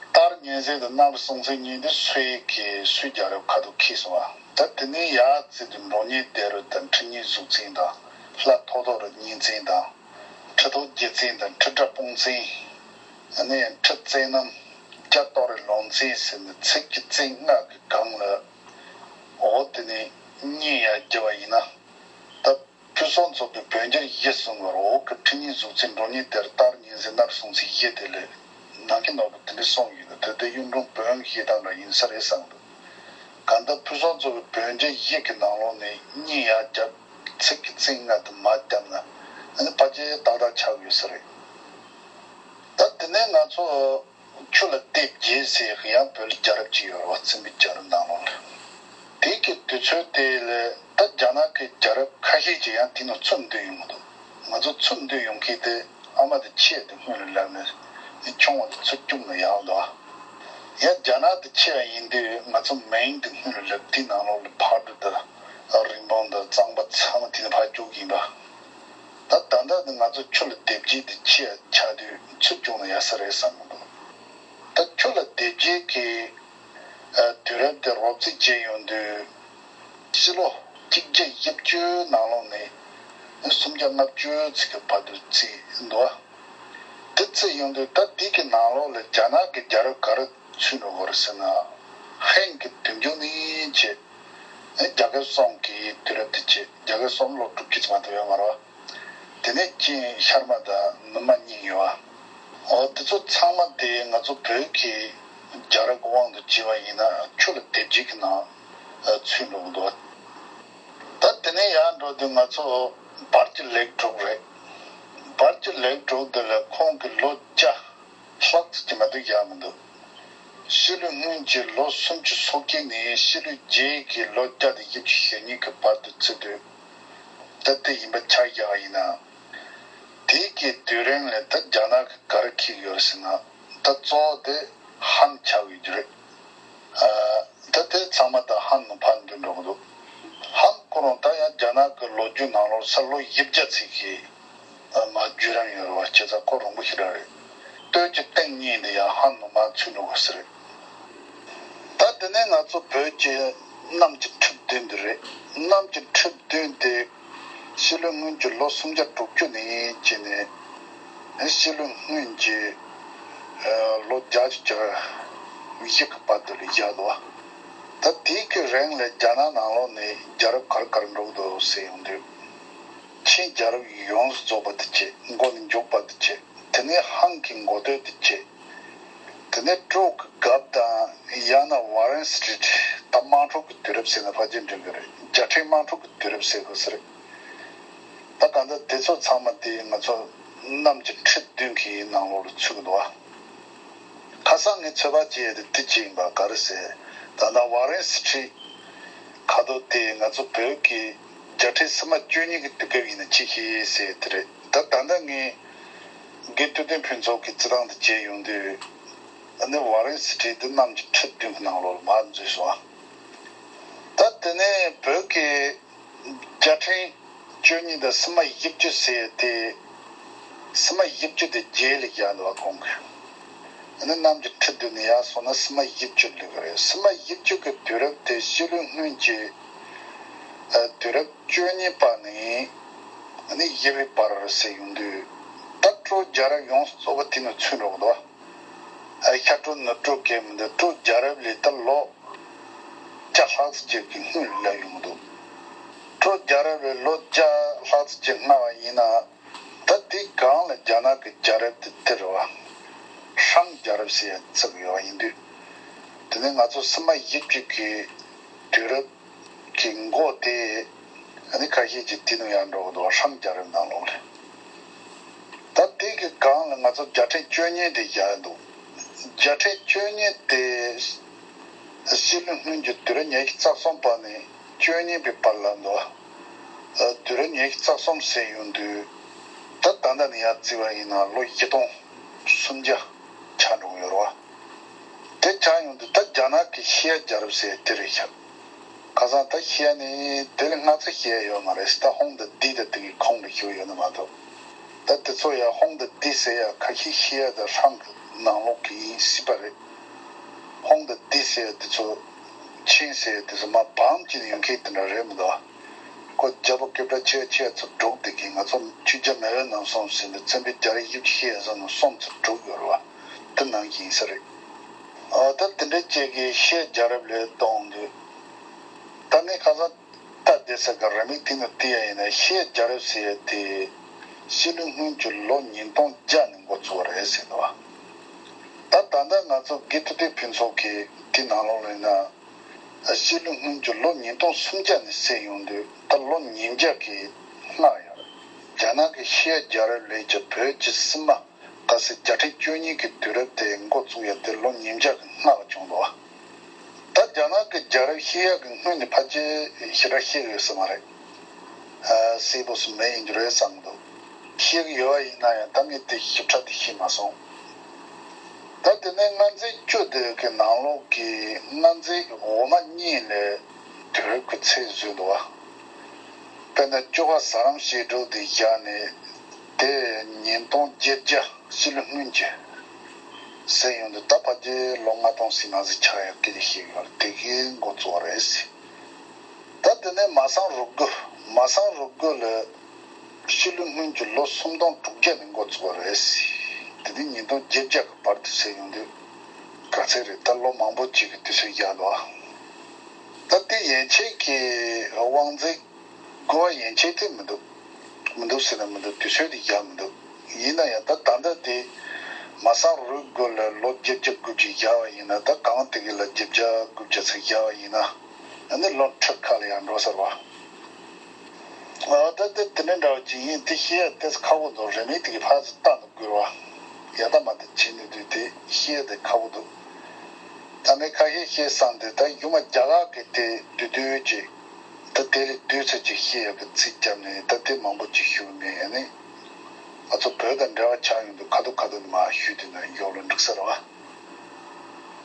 སྟག་རི་གཉན་གཟིགས་དང་གནམ་རི་སྲོང་བཙན་གཉིས་འདི་སུའི་གི་སུའི་རྒྱལ་རབས་ཁ་ཐུག་འཁེལ་སོང་བ། ད་དེ་ནས་ཡར་བརྩིས་ཏེ་འབྲོང་གཉན་ལྡེ་རུ་དང་ཁྲི་གཉན་གཟུགས་བཙན་དང་ལྷ་ཐོ་ཐོ་རི་གཉན་བཙན་དང་ཁྲི་ཐོག་རྗེ་བཙན་དང་ཁྲི་སྒྲ་སྤུངས་བཙན། ཨ་ནི་ཁྲི་བཙན་ནམ་རྒྱ་ཏོ་རི་ལུང་བཙན་ཟེར་ནས་ཚིག་གི་བཙན་ལྔ་གི་སྒང་ལ་འོ་དེ་ནས་གཉིས་ཡར་བརྒྱབ་པ་ཡིན་ན་ད། ཕུན་སུམ་ཚོགས་པའི་བོད་རྒྱལ་བཞི་གསུང་བར་འོག་གི་ཁྲི་གཉན་གཟུགས་བཙན་འབྲོང་གཉན་ལྡེ་རུ་སྟག་རི་གཉན་གཟིགས་གནམ་རི་སྲོང་བཙན་བཞི་དེ་ལས་ནང་གི་ནོར་བུ་དེ་འདྲ་གསུངས་ཡོད་ན་དེ་ལྟར་གཡུང་དྲུང་བོན་གྱི་བཤད་སྟངས་འདྲ་ཡིན་ས་རེད་བསམ་འདུག་གང་ལྟར་ཕུན་སུམ་ཚོགས་པའི་བོད་རྒྱལ་བཞི་གི་ནང་ལོགས་ནས་གཉིས་ཡར་བརྒྱབ་ཚིག་གི་བཙན་ལྔ་དེ་མར་བརྒྱབ་ན་ཨ་ནི་ཕལ་ཆེར་ཏག་ཏག་ཆགས་ཡོད་ས་རེད། ད་དེ་ནས་ང་ཚོ། ཆུ་ལ་ལྟེབ་རྒྱས་ཟེར་ཡང་བོད་ལ་རྒྱལ་རབས་ཅིག་ཡོད་རེད་བ། བཙན་པོའི་རྒྱལ་རབས་ནང་ལོགས་ལ། དེ་གི་དུས་ཚོད་དེ་ལ་ད་རྒྱ་ནག་གི་རྒྱལ་རབས་ཁ་ཤས་ཅིག་ཡང་དེ་ནང་ཚུར་འདུས་ཡོང་གི་འདུག་ང་ཚོ་ཚུར་འདུས་ཡོང་མཁན་དེ་ཨ་མ་དེ་ཆེ་དེ་སྔོན་ལ་ལབ་ནས་ནི་ཆུང་བ་དེ་ཚུར་བསྐྱུགས་ནས་ཡར་འདུག་ཡང་རྒྱ་ནག་དེ་ཆེ་བ་ཡིན་དུས་ང་ཚོ་མིང་དེ་སྔོན་ལ་ལབ་དེའི་ནང་ལོགས་ལ་ཕག་གྲུ་དང་རི་བོང་དང་གཙང་པ་ཚང་མ་དེ་ནས་ཕར་བསྐྱུགས་ཡིན་པ། ད་ད་ལྟ་ནི་ང་ཚོ་ཆུ་ལ་ལྟེབ་རྒྱས་དེ་ཆེ་ཆགས་དུས་ཚུར་བསྐྱུགས་ན་ཡག་ས་རེད་བསམ་གི་འདུག་ད་ཆུ་ལ་ལྟེབ་རྒྱས་ཀྱི་ཨ་དུས་རབས་དེ་རོབ་རྩིས་བྱས་ཡོང་དུས་ཕྱི་ལོ་གཅིག་བརྒྱ་བཞི་བཅུ་ནང་ལོགས་ནས་སུམ་བརྒྱ་ལྔ་བཅུ་ཙམ་གྱི་བར་དུ་བརྩིས་འདུག་དེ་བརྩིས་ཡོང་དུས་ད་དེ་གི་ནང་ལོགས་ལ་རྒྱ་ནག་གི་རྒྱལ་རབས་ག་རེ་ཚུད་འགྲོ་གི་རེད་ཟེར་ན། ཧན་གྱི་དུས་འགྱུར་ནས་བྱས། རྒྱ་སྐལ་གསུམ་གྱི་དུས་རབས་དེ་བྱས། རྒྱ་སྐལ་གསུམ་ལོ་དྲུག་ཅུ་ཙམ་མ་གཏོགས་ཡོད་མ་རེད་བ། དེ་ནས་ཅིན་ཤར་མ་དང་ནུབ་མ་གཉིས་ཡོད་བ། འོ་དེ་ཚོ་ཚང་མ་དེ་ང་ཚོ་བོད་ཀྱི་རྒྱལ་རབས་ཀྱི་དབང་དུ་བྱས་པ་ཡིན་ན་ཆུ་ལ་ལྟེབ་རྒྱས་ཀྱི་ནང་ཚུད་འགྲོ་གི་འདུག་ད་དེ་ནས་ཡར་འགྲོ་དུས་ང་ཚོ་བར་གྱི་ལེགས་དྲུག་རེད། བར་གྱི་ལེགས་དྲུག་འདི་ལ་ཁོང་གི་ལོ་བརྒྱ་ལྷག་ཙམ་གྱི་མ་གཏོགས་ཡར་མི་འདུག་ཕྱི་ལོ་སྔོན་གྱི་ལོ་སུམ་ཅུ་སོ་བརྒྱད་ནས་ཕྱི་ལོ་རྒྱུ་ཡི་གི་ལོ་བརྒྱ་དང་བཞི་བཅུ་ཞེ་གཉིས་ཀྱི་བར་དུ་བརྩིས་དུས། ད་ལྟ་ཡིན་པ་ཆ་བཞག་པ་ཡིན་ན། དེའི་གི་དུས་རིང་ལ་ད་རྒྱ་ནག་གི་ག་རེ་འཁེལ་ཡོད་ཟེར་ན། ད་གཙོ་བོ་དེ་ཧན་ཆགས་ཡོད་རྒྱུ་རེད། ཨ། ད་དེ་ཚང་མ་ད་ཧན་ནང་ཕར་འདུས་འགྲོ་གི་འདུག་ཧན་ཁོ་རང་ད་ཡང་རྒྱ་ནག་གི་ལོ་རྒྱུས་ནང་ལོགས་ས་ལོ་བཞི་བརྒྱ་ཙམ་གྱི་ཨ། མ་བརྒྱུད་རིམ་ཡོད་རེད་བ། བྱས་ཙང་ཁོ་རིང་པོ་ཞིག་རང་རེད། སྟོད་ཀྱི་སྟེང་གཉིས་འདི་ཡང་ཧན་ནང་མར་ཚུད་འགྲོ་གི་ཟེར་རེད། ད་དེ་ནས་ང་ཚོ་བོད་ཀྱི་གནམ་གྱི་ཁྲི་བདུན་འདི་རེད། གནམ་གྱི་ཁྲི་བདུན་དེ་ཕྱི་ལོ་སྔོན་གྱི་ལོ་སུམ་བརྒྱ་དྲུག་ཅུ་ནས་བྱས་ནས་ཕྱི་ལོ་སྔོན་གྱི་ལོ་བརྒྱད་ཅུ་གྱ་བཞི་གི་བར་དུ་ལ་བཞག་འདུག་ད་དེའི་གི་རིང་ལ་རྒྱ་ནག་ནང་ལོགས་ནས་རྒྱལ་རབས་ག་རེ་ག་རེ་འགྲོ་གི་འདུག་ཟེར་ཡོང་དུས། ཆིན་རྒྱལ་རབས་ཡོངས་སུ་རྫོགས་པ་དེ་བྱས། མགོ་ནས་མཇུག་བར་དུ་བྱས། དེ་ནས་ཧན་གྱི་འགོ་སྟོད་དེ་བྱས། དེ་ནས་ཀྲོའུ་གི་རྒབ་དང་ཡང་ན་ཝ་རན་སི་ཊྲིཊ། ད་དམངས་ཁྲོད་ཀྱི་དུས་རབས་ཟེར་ན་ཕལ་ཆེར་འགྲིག་གི་རེད། རྒྱལ་ཕྲན་དམངས་ཁྲོད་ཀྱི་དུས་རབས་ཟེར་དགོས་ས་རེད། ད་གང་ལྟར་དེ་ཚོ་ཚང་མ་དེ་ང་ཚོ་གནམ་གྱི་ཁྲི་བདུན་གྱི་ནང་ལོགས་ལ་ཚུད་ཀྱི་འདུག་བ། ཁ་སང་ངས་ཚོད་དཔག་བྱས་ཏེ་དེ་ཅི་ཡིན་པ་ག་རེ་ཟེར། ད་ལྟ་ཝ་རན་སི་ཊྲིཊ་ཁ་ཐོག་དེ་ང་ཚོ་བོད་ཀྱི་རྒྱལ་ཕྲན་སིལ་མ་བཅུ་གཉིས་ཀྱི་དུས་སྐབས་ཡིན་ན་ཅི་ཤེས་ཟེར་དེ་རེད། ད་ད་ལྟ་ངས་དགེ་ཐུབ་བསྟན་ཕུན་ཚོགས་ཀྱི་རྩི་ཐང་དུ་མཇལ་ཡོང་དུས། ཨ་ནི་ཝ་རན་སི་ཊྲིཊ་དེ་གནམ་གྱི་ཁྲི་བདུན་གྱི་ནང་ལོགས་ལ་མར་འཛུལ་སོང་ཨ། ད་དེ་ནས་བོད་ཀྱི་རྒྱལ་ཕྲན་བཅུ་གཉིས་དང་སིལ་མ་བཞི་བཅུ་ཟེར་ཡ་དེ། སིལ་མ་བཞི་བཅུ་དེ་རྗེས་ལ་བཞག་འདུག་བ་ཁོང་གིས། ཨ་ནི་གནམ་གྱི་ཁྲི་བདུན་ནས་ཡར་སོང་ན་སིལ་མ་བཞི་བཅུ་ལུས་ཀྱི་རེད། སིལ་མ་བཞི་བཅུ་གི་དུས་རབས་དེ་ཕྱི་ལོའི་སྔོན་གྱི་ཨ། དུས་རབས་བཅུ་གཉིས་པ་ནས་ཨ་ནི་བཞི་པའི་བར་ཟེར་ཡོང་དུས། ད་ཀྲོའུ་རྒྱལ་རབས་ཡོངས་སུ་རྫོགས་པ་དེ་ནས་ཚུད་འགྲོ་གི་འདུག་བ། ཨ། ཤར་ཀྲོའུ་ནུབ་ཀྲོའུ་གས་མི་འདུག་ཀྲོའུ་རྒྱལ་རབས་ལས་ད་ལོ་བརྒྱ་ལྷག་ཙམ་ཅིག་གི་སྔོན་ལ་སླེབས་ཡོང་གི་འདུག་ཀྲོའུ་རྒྱལ་རབས་ལས་ལོ་བརྒྱ་ལྷག་ཙམ་ཅིག་སྔ་བ་ཡིན་ན། ད་དེའི་སྒང་ལ་རྒྱ་ནག་གི་རྒྱལ་རབས་དེ་དེ་རེད་བ། ཧྲང་རྒྱལ་རབས་ཟེར་ཡ་བརྩི་གི་ཡོད་པ་ཡིན་དུས། དེ་ནས་ང་ཚོ་སིལ་མ་བཞི་བཅུ་གི་དུས་རབས་ཀྱི་མགོ་དེ། ཨ་ནི་ཁ་ཤས་ཀྱིས་དེ་ནང་ཡར་འགྲོ་གི་འདུག་བ། ཧྲང་རྒྱལ་རབས་ནང་ལོགས་ལ། ད་དེ་གི་སྒང་ལ་ང་ཚོ་རྒྱལ་ཕྲན་བཅུ་གཉིས་དེ་བཞག་འདུག་རྒྱལ་ཕྲན་བཅུ་གཉིས་དེ་ཕྱི་ལོའི་སྔོན་གྱི་དུས་རབས་ཉི་ཤུ་རྩ་གསུམ་པ་ནས་བཅུ་གཉིས་པའི་བར་ལ་འདུག་ཨ། དུས་རབས་ཉི་ཤུ་རྩ་གསུམ་ཟེར་ཡོང་དུས། ད་ད་ལྟ་ནས་ཡར་བརྩིས་པ་ཡིན་ན་ལོ་བཞི་སྟོང་སུམ་བརྒྱ་ཆགས་འགྲོ་གི་ཡོད་རེད་བ། དེ་ཆགས་ཡོང་དུས་ད་རྒྱ་ནག་གི་ཤི་ཡ་རྒྱལ་རབས་ཟེར་དེ་རེད་ཤག་ཁ་སང་ད་ཤི་ཡ་ནི་དེ་ལས་སྔ་ཚ་ཤི་ཡ་ཡོད་མ་རེད། ད་ཧོང་དང་ཏི་དང་དེ་གི་ཁོངས་ལ་ཤི་བ་ཡོད་ནི་མ་གཏོགས། ད་དེ་ཚོ་ཡང་ཧོང་དང་ཏི་ཟེར་ཡ་ཁ་ཤས་ཤི་ཡ་དང་ཧྲང་གི་ནང་ལོགས་ཀྱི་ཡིན་སྲིད་པ་རེད། ཧོང་དང་ཏི་ཟེར་ཡ་དེ་ཚོ། ཆིན་ཟེར་ཡ་དེ་ཚོ་མར་བམ་གཅིག་ནས་ཡོང་མཁན་དེ་འདྲ་རེད་མི་འདུག་ཁོ་རྒྱལ་པོ་སྐད་གྲགས་ཆེ་ཆེ་ཚོ་འབྲོག་སྡེ་གི་ང་ཚོ་ཆོས་རྒྱལ་མེས་དབོན་རྣམ་གསུམ་ཟེར་ནས་བཙན་པོའི་རྒྱལ་རབས་བཞི་བཅུ་ཞེ་གསུམ་ནས་གསུམ་ཚོ་འབྲོག་ཡོད་རེད་བ། དེ་ནང་བཞིན་ས་རེད། ཨ། ད་དེ་འདྲའི་ཅིག་གི་ཤི་ཡ་རྒྱལ་རབས་ལས་གཏོང་དུས། ད་ངས་ཁ་སང་ལྟ་བསྡད་ས་གི་རེའུ་མིག་དེ་ནས་བལྟས་ཡ་ཡིན་ན་ཤི་ཡ་རྒྱལ་རབས་ཟེར་ཡ་དེ་ཕྱི་ལོའི་སྔོན་གྱི་ལོ་ཉིས་སྟོང་བརྒྱ་ནས་འགོ་བཙུགས་པ་རེད་ཟེར་འདུག་ད་ད་ལྟ་ང་ཚོ་དགེ་ཐུབ་བསྟན་ཕུན་ཚོགས་ཀྱིས་དེ་ནང་ལོགས་ལ་ཡིན་ན། ཕྱི་ལོའི་སྔོན་གྱི་ལོ་ཉིས་སྟོང་སུམ་བརྒྱ་ནས་བསྲེས་ཡོང་དུས་ད་ལོ་ཉིས་བརྒྱ་གི་ལྷག་ཡོད་རེད། རྒྱ་ནག་གི་ཤི་ཡ་རྒྱལ་རབས་ལས་ཀྱི་བོད་ཀྱི་སིལ་མ། གལ་སྲིད་རྒྱལ་ཕྲན་བཅུ་གཉིས་ཀྱི་དུས་རབས་དེ་འགོ་བཙུགས་ཡ་དེ་ལོ་ཉིས་བརྒྱ་གི་སྔ་བ་བྱུང་འདུག་ད་རྒྱ་ནག་གི་རྒྱལ་རབས་ཤི་ཡ་གི་སྔོན་ནས་ཕལ་ཆེར་ཞེ་དྲག་ཤེས་ཡོད་ས་མ་རེད། ཨ། གསལ་པོ་སུ་མེད་ཡིན་རྒྱུ་རེད་བསམ་འདུག་ཤེས་ཀྱི་ཡོད་པ་ཡིན་ན་ཡང་ད་ངས་དེ་ཞིབ་ཕྲ་དེ་ཤེས་མ་སོང་། ད་དེ་ནས་མངའ་མཛད་བཅུ་དེ་གི་ནང་ལོགས་ཀྱི་མངའ་མཛད་འོག་མ་གཉིས་ལས་དུས་རབས་ཀྱི་ཚད་བཟོས་འདུག་བ། དཔེར་ན་བཅུ་པ་ཟ་རམ་ཞེ་དྲུག་དེ་བཞག་ནས། དེ་ཉིས་སྟོང་བརྒྱད་བརྒྱ་ཕྱི་ལོ་སྔོན་གྱི་ཟེར་ཡོང་དུས་ད་ཕལ་ཆེར་ལོ་ལྔ་སྟོང་ཟིན་མ་ཟིན་ཆགས་ཡག་སྐད་ཆ་བཤད་ཡོད་རེད། དེ་གའི་འགོ་བཙུགས་པ་རེད་ཟེར། ད་དེ་ནས་མ་སང་རུ་དགུ། མ་སང་རུ་དགུ་ལ་ཕྱི་ལོ་སྔོན་གྱི་ལོ་སུམ་སྟོང་དྲུག་བརྒྱ་ནས་འགོ་བཙུགས་པ་རེད་ཟེར། དེ་ནས་ཉིས་སྟོང་བརྒྱད་བརྒྱ་གི་བར་དུ་ཟེར་ཡོང་དུས་ག་ཚད་རེད། ད་ལོ་མང་པོ་ཅིག་གི་དུས་ཚོད་བཞག་འདུག་ད་དེ་ཡན་ཆད་ཀྱི་དབང་འཛིན། དགོས་པ་ཡན་ཆད་དེ་མི་འདུག་མི་འདུག་ཟེར་ན་མི་འདུག་དུས་ཚོད་དེ་ཡག་མི་འདུག་ཡིན་ན་ཡང་ད་ད་ལྟ་དེ་མ་སང་རུ་དགུ་ལ་ལོ་བརྒྱད་བརྒྱ་དགུ་བཅུ་བཞག་པ་ཡིན་ན། ད་གང་དེ་གི་ལ་བརྒྱད་བརྒྱ་དགུ་བཅུ་ཚེ་བཞག་པ་ཡིན་ན། ཨ་ནི་ལོ་ཁྲི་ཁ་ལ་ཡང་འགྲོ་ཟེར་བ། ཨ། ད་དེ་དེ་འདྲ་འདྲ་བ་ཅིག་ཡིན། དེ་ཤེས་ཡ་ཏོག་ཙམ་ཁག་པོ་འདུག་རེའུ་མིག་དེ་གི་ཕར་ཚུར་ལྟ་འདུག་དགོས་པ། ཡ་ད་མ་དེ་བྱེད་ནི་དུས་དེ་ཤེས་ཡ་དེ་ཁག་པོ་འདུག་ད་ངས་ཁ་ཤས་བཤད་བསམ་སྟེ། ད་ཡུ་མ་རྒྱ་གར་གྱི་དེ་བསྡུས་བསྡུས་ཅིག་ད་དེ་ལས་བསྡུས་ཚོད་ཅིག་བཤད་ཡག་གི་ཚིག་བརྒྱབ་ནས། ད་དེ་མང་པོ་ཅིག་ཞུ་ནས་ནི། ང་ཚོ་བོད་དང་འབྲེལ་བ་ཆགས་ཡོང་དུས་ཁ་ཐུག་ཁ་ཐུག་ནས་མར་ཞུས་དེ་ན་མགྱོགས་ལ་འགྲིག་ས་རེད་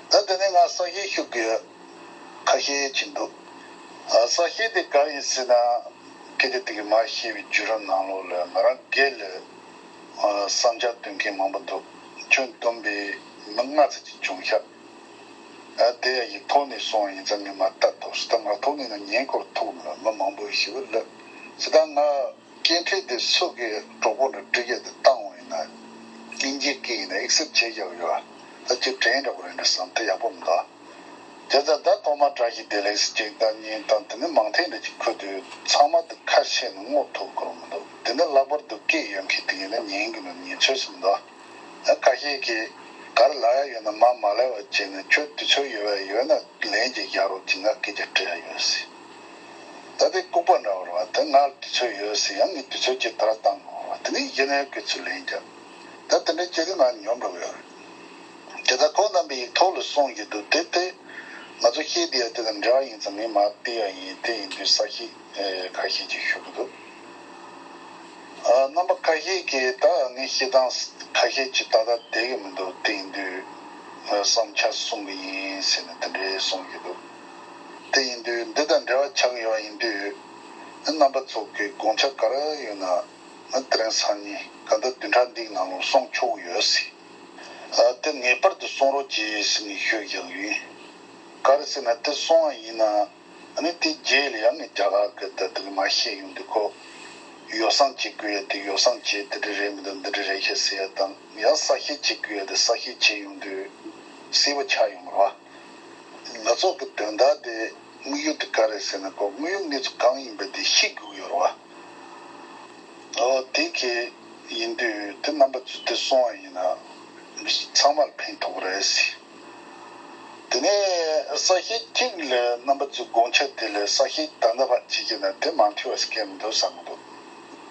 བ། ད་དེ་ནས་ང་གསལ་བཤད་ཞུ་དགོས་ཁ་ཤས་ཅིག་འདུག་ཨ། གསལ་བཤད་དེ་ག་ཡིན་ཟེར་ན། སྐད་ཆ་དེ་གི་མར་བཤད་པའི་བརྒྱུད་རིམ་ནང་ལོགས་ལ་ང་རང་སྒེར་ལ་ཨ་བསམ་འཆར་བཏོན་མཁན་མང་པོ་འདུག་ཁྱོན་བསྡོམས་པས་མི་ལྔ་ཙམ་ཅིག་བྱུང་ཤག་ཨ། དེ་ཡང་ཡིག་ཐོག་ནས་སོང་ཡིན་ཙང་ངས་མར་ལྟ་ཐུབ་སོང་། ད་མ་ཐུག་ནས་ན་ཉན་སྐོར་ཐུག་མི་ལ་མི་མང་པོ་ཞིག་ལ་ཟེར། ད་ང་སྐད་འཕྲིན་དེ་སུ་གི་གྲོགས་པོ་ལ་སྤྲད་ཡག་དེ་བཏང་བ་ཡིན་ན། དབྱིན་ཇིའི་སྐད་ཡིན་ན་ཨེག་སེབ་བྱེད་ཡག་ཡོད་ཨ། ད་ཅིག་དྲན་འདྲ་པོ་རེད་འདྲ་བསམ། དེ་ཡག་པོ་མི་འདུག་ཨ། བྱས་ཙང་ད་ཐོག་མར་བཀྲ་ཤིས་བདེ་ལེགས་ཅིག་ད་ཉན་དང་། དེ་ནས་མང་ཐེངས་འདྲ་ཅིག་ཁུར་དུས་ཚང་མ་དེ་ཁ་ཕྱེ་ནས་ངོ་ཐུག་ཁུར་མི་འདུག་དེ་ནས་ལྷག་པར་དུ་སྐད་ཡོད་མཁན་དེ་ཡིན་ན་ཉན་གི་ནོ་ཉན་ཚོད་སུ་མི་འདུག་ཨ། ཁ་ཤས་ཀྱིས་ག་རེ་ལབ་ཡག་ཡོད་ན་མར་མ་ལབ་པ་བྱས་ནས། ཁྱོད་དུས་ཚོད་ཡོད་པ་ཡོད་ན་ལན་ཅིག་རྒྱག་རོགས་གྱིས། ང་སྐད་ཆ་དྲི་ཡག་ཡོད་ཟེར། ད་དེ་ལྐུགས་པ་འདྲ་བོ་རེད་བ། དེ་ང་ལ་དུས་ཚོད་ཡོད་ཟེར་ཡང་ངས་དུས་ཚོད་ཅིག་ད་ར་བཏང་དགོས་བ། དེ་ནས་གཞི་ནས་སྐད་ཆ་ལན་རྒྱག་ད་དེ་འདྲ་བྱས་ཏེ་ང་ཉོབ་འགྲོ་གི་ཡོད་རེད། དེ་ད་ཁོང་རྣམ་པས་ཡིག་ཐོག་ལ་གསུང་གི་འདུག་དེ་དེ་ང་ཚོ་བཤད་བསྡད་ཡག་དེ་དང་འབྲེལ་བ་ཡིན་ཙང་ངས་མར་བལྟས་ཡག་ཡིན། དེ་ཡིན་དུས་གསལ་བཤད་ཨེ་ཁ་ཤས་ཅིག་ཞུ་གི་འདུག་ཨ། རྣམ་པ་ཁ་ཤས་ཀྱིས་ད་ངའི་བཤད་སྟངས་ཁ་ཤས་ཅིག་ཏག་ཏག་བསྡད་ཀྱི་མི་འདུག་དེ་ཡིན་དུས་ཨ་བསམ་འཆར་གསུང་གི་ཡིན་ཟེར་ནས་དེ་འདྲའི་གསུང་གི་འདུག་དེ་ཡིན་དུས་འདི་དང་འབྲེལ་བ་ཆགས་ཡོད་ཡིན་དུས། རྣམ་པ་ཚོ་གི་དགོངས་འཆར་ག་རེ་ཡོད་ན། ང་དེ་རིང་སང་ཉིན་གང་ལྟར་བདུན་ཕྲག་འདིའི་ནང་ལ་གསུང་ཆོག་གི་ཡོད་ཟེར། ཨ། དེ་ངེས་པར་དུ་གསུང་རོགས་གྱིས་ཟེར་ནས་ཞུ་བཞག་ཡིན། ག་རེ་ཟེར་ན་དེ་གསུང་བ་ཡིན་ན། ཨ་ནི་དེ་རྗེས་ལ་ཡང་ངས་རྒྱ་གར་གི་དེ་དེ་གི་མར་བཤད་ཡོང་དུས་ཁོ། ཡོ་བསྲང་བྱེད་དགོས་ཡ་དེ་ཡོ་བསྲང་བྱེད། དེ་འདྲ་རེད་མི་འདུག་འདི་འདྲ་རེད་ཤག་ཟེར་ཡ་དང་། ཡང་གསལ་བཤད་བྱེད་དགོས་ཡ་དེ་གསལ་བཤད་བྱེད་ཡོང་དུས་སྲིད་པ་ཆགས་ཡོང་བ་རེད་བ། ང་ཚོ་གི་དོན་དག་དེ་དམིགས་ཡུལ་དེ་ག་རེ་ཟེར་ན། ཁོ་དམིགས་ཡུལ་གནས་ཚུལ་གང་ཡིན་པ་དེ་ཤེས་དགོས་ཡོད་རེད་བ། འོ་དེ་གི་ཡིན་དུས་དེ་རྣམ་པ་ཚོས་དེ་གསུང་བ་ཡིན་ན་ཚང་མར་ཕན་ཐོགས་རེད་ཟེར། དེ་ནས་གསལ་བཤད་གཅིག་ལ་རྣམ་པ་ཚོའི་དགོངས་འཆར་དེ་ལ་གསལ་བཤད་ད་ལྟ་བར་བྱེད་ཀྱི་ན་དེ་མ་མཐུན་པ་ཞིག་གང་ཡང་མི་འདུག་བསམ་གྱི་འདུག་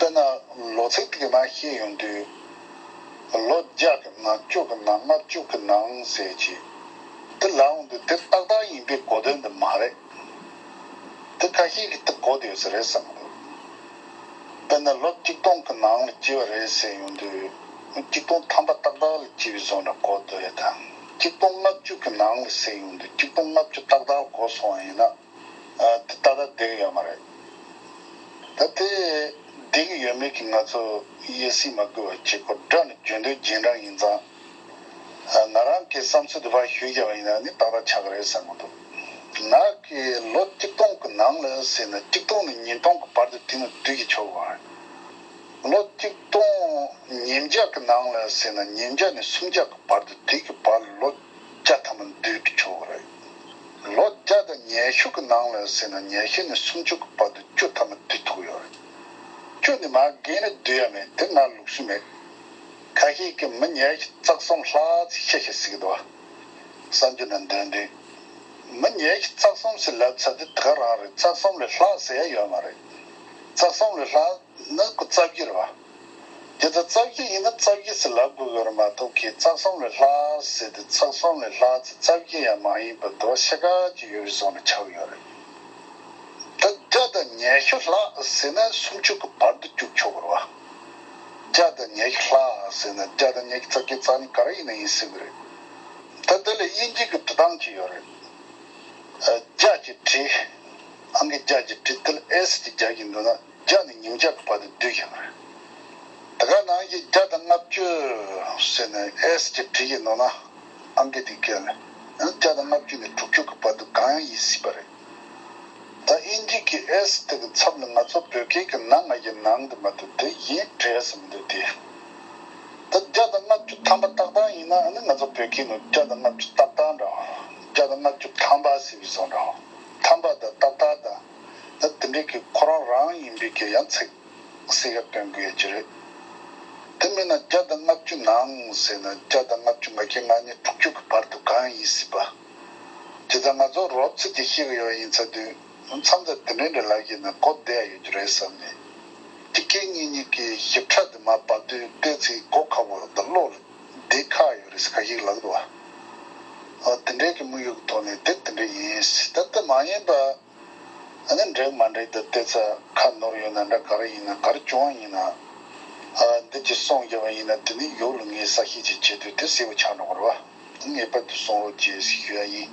དཔེར་ན་ལོ་ཚིགས་དེ་གི་ནང་བཤད་ཡོང་དུས། ལོ་བརྒྱ་གི་ནང་བཅུ་གི་ནང་ལྔ་བཅུ་གི་ནང་ཟེར་གྱི། དེ་ལབ་ཡོང་དུས་དེ་ཏག་ཏག་ཡིན་པའི་གོ་དོན་དེ་མ་རེད། དེ་ཁ་ཤས་ཀྱིས་དེ་གོ་བསྡད་ཡོད་ས་རེད་བསམ་གྱི་འདུག་དཔེར་ན་ལོ་གཅིག་སྟོང་གི་ནང་ལ་སྐྱེས་པ་རེད་ཟེར་ཡོང་དུས། གཅིག་སྟོང་ཐམ་པ་ཏག་ཏག་ལ་སྐྱེས་པའི་བཟོ་འདྲ་གོ་བསྡད་ཡོད་དང་། གཅིག་སྟོང་ལྔ་བཅུ་གི་ནང་ལ་ཟེར་ཡོང་དུས་གཅིག་སྟོང་ལྔ་བཅུ་ཏག་ཏག་གོ་སོང་བ་ཡིན་ན། ཨ། དེ་ཏག་ཏག་བསྡད་ཀྱི་ཡོད་མ་རེད། ད་དེ་བསྡད་ཀྱི་ཡོད་མེད་ཀྱི་ང་ཚོ་དབྱེ་སྲིད་མ་དགོས་པ་བྱེད་སྒོ་འདྲ་ནི་རྒྱུན་ལྡན་རྗེས་འབྲང་ཡིན་ཙང་། ཨ། ང་རང་གི་བསམ་ཚུལ་དེ་ཕར་ཞུས་བཞག་པ་ཡིན་ན་ནི་ཏག་ཏག་ཆགས་ཀྱི་རེད་བསམ་གྱི་འདུག་ང་གི་ལོ་གཅིག་སྟོང་གི་ནང་ལ་ཟེར་ན་གཅིག་སྟོང་ནས་ཉིས་སྟོང་གི་བར་དུ་དེ་ནི་བསྡུ་གི་ཆོག་པ། ལོ་གཅིག་སྟོང་ཉིས་བརྒྱ་གི་ནང་ལ་ཟེར་ན་ཉིས་བརྒྱ་ནས་སུམ་བརྒྱ་གི་བར་དུ་དེ་གི་བར་ལོ་བརྒྱ་ཐམ་པ་བསྡུ་གི་ཆོག་པ་རེད། ལོ་བརྒྱ་དང་ཉི་ཤུ་གི་ནང་ལ་ཟེར་ན་ཉི་ཤུ་ནས་སུམ་ཅུ་གི་བར་དུ་བཅུ་ཐམ་པ་བསྡུ་ཐུབ་ཀྱི་ཡོད་རེད། བཅུ་ནས་མར་བརྒལ་ན་བསྡུ་ཡ་མེད། དེ་ང་ལུགས་སྲོལ་མེད། ཁ་ཤས་ཀྱིས་མི་ཉི་ཤུ་རྩ་གསུམ་ལྷག་ཙམ་ཤི་ཤི་ཟེར་གྱི་འདུག་བ། གསར་འགྱུར་ནང་འདོན་དུས། མི་ཉི་ཤུ་རྩ་གསུམ་ཟེར་ལབ་ཚར་དུས་དེ་ག་རང་རེད། རྩ་གསུམ་ལས་ལྷག་ཟེར་ཡ་ཡོད་མ་རེད། རྩ་གསུམ་ལས་ལྷག་ན་ཁོ་རྩ་བཞི་རེད་བ། དེ་ལྟར་རྩ་བཞི་ཡིན་ན་རྩ་བཞི་ཟེར་ལབ་དགོས་ཀྱི་རེད་མ་གཏོགས་ཀྱི། རྩ་གསུམ་ལས་ལྷག་ཟེར་དུས་རྩ་གསུམ་ལས་ལྷག་ཚེ་རྩ་བཞི་ཡང་མ་ཡིན་པ་དོ་ཤ་ཁ་ཅིག་ཡོད་པའི་བཟོ་འདྲ་ཆགས་ཡོད་རེད། ད་བརྒྱ་དང་ཉི་ཤུ་ལྷག་ཟེར་ན་སུམ་ཅུ་གི་བར་དུ་བཅུག་ཆོག་གི་རེད་བ། བརྒྱ་དང་ཉི་ཤུ་ལྷག་ཟེར་ན་བརྒྱ་དང་ཉི་ཤུ་རྩ་བརྒྱད་རྩ་གཉིས་ག་རེ་ཡིན་ན་ཡིན་སྲིད་གི་རེད། ད་དེ་ལ་དབྱིན་ཇི་གི་འབྲི་སྟངས་ཅིག་ཡོད་རེད། ཨ། བརྒྱ་ཅིག་བྲིས། ཨང་ཀི་བརྒྱ་ཅིག་བྲིས། དེ་ལ་ཨེས་ཅིག་རྒྱག་གི་འདུག་ན། བརྒྱ་ནས་ཉིས་བརྒྱ་གི་བར་དུ་བསྡུས་ཀྱི་རེད། དེ་ག་ནང་བཞིན་བརྒྱ་དང་ལྔ་བཅུ་ཟེར་ནས་ཨེས་ཅིག་བྲིས་ཀྱི་འདུག་ན། ཨང་ཀི་དེ་སྐད་ལ་ཡང་བརྒྱ་དང་ལྔ་བཅུ་ནས་དྲུག་ཅུ་གི་བར་དུ་གང་ཡང་ཡིན་སྲིད་པ་རེད། ད་དབྱིན་ཇི་གི་ཨེས་དེ་གི་ཚབ་ལ་ང་ཚོ་བོད་སྐད་ཀྱི་ན་ང་གི་ནང་དུ་མ་གཏོགས་དེ་ཡིན་འདྲ་ས་མི་འདུག་སྟེ། ད་བརྒྱ་དང་ལྔ་བཅུ་ཐམ་པ་ཏག་ཏག་ཡིན་ན་ཨ་ནི་ང་ཚོ་བོད་སྐད་ནང་བརྒྱ་དང་ལྔ་བཅུ་ཏག་ཏག་འདྲ་བ། བརྒྱ་དང་ལྔ་བཅུ་ཐམ་པ་ཟེར་བའི་བཟོ་འདྲ་བ། ཐམ་པ་དང་ཏག་ཏག་དང་། ད་དེ་འདྲའི་གི་ཁོ་རང་རང་ཡིན་པའི་གི་ཡང་ཚིག་གསལ་ཁ་སྟོན་དགོས་ཡ་ཅི་རེད། དེ་མིན་ན་བརྒྱ་དང་ལྔ་བཅུ་ནང་ཟེར་ན་བརྒྱ་དང་ལྔ་བཅུ་ང་བརྒྱད་ང་གཉིས་དྲུག་ཅུ་གི་བར་དུ་གང་ཡིན་སྲིད་པ། དེ་ལྟར་ང་ཚོ་རོབ་ཙམ་གྱིས་ཤེས་ཀྱི་ཡོད་ཡིན་ཚར་དུས། མཚམས་དང་དེ་འདྲའི་འདྲ་ལབ་ཀྱི་ན་གོ་བདེ་ཡ་ཡོད་རྒྱུ་རེད་བསམ་ནས། དེ་སྐད་གཉིས་གཉིས་ཀྱི་ཞིབ་ཕྲ་དུ་མ་བབས་དུས་ཏོག་ཙམ་གོ་ཁག་པོ་དང་བློ་ལ་བདེ་ཁག་ཡོད་རེད་ཟེར་ཁ་ཤས་ལབ་འདུག་བ། ཨ་དེ་འདྲའི་གི་དམིགས་ཡུལ་གི་ཐོག་ནས་དེ་དེ་འདྲ་ཡིན། ད་དེ་མ་ཡིན་པ་ཨ་ནི་འགྲིག་མ་འགྲིག་དེ་ལྟས་ཚ་ཁ་ནོར་ཡོད་ན་འདྲ། ག་རེ་ཡིན་ན་ག་རེ་བྱུང་བ་ཡིན་ན། ཨ་འདི་ཅི་གསུང་རྒྱབ་པ་ཡིན་ན་དེ་ནི་ཡོག་ལ་ངས་ས་ཤེས་ཅིག་བྱེད་དུས་དེ་སེ་བ་ཆགས་འགྲོ་གི་རེད་བ། ངེས་པར་དུ་གསུང་རོགས་བྱེད་ཞུ་ཡ་ཡིན།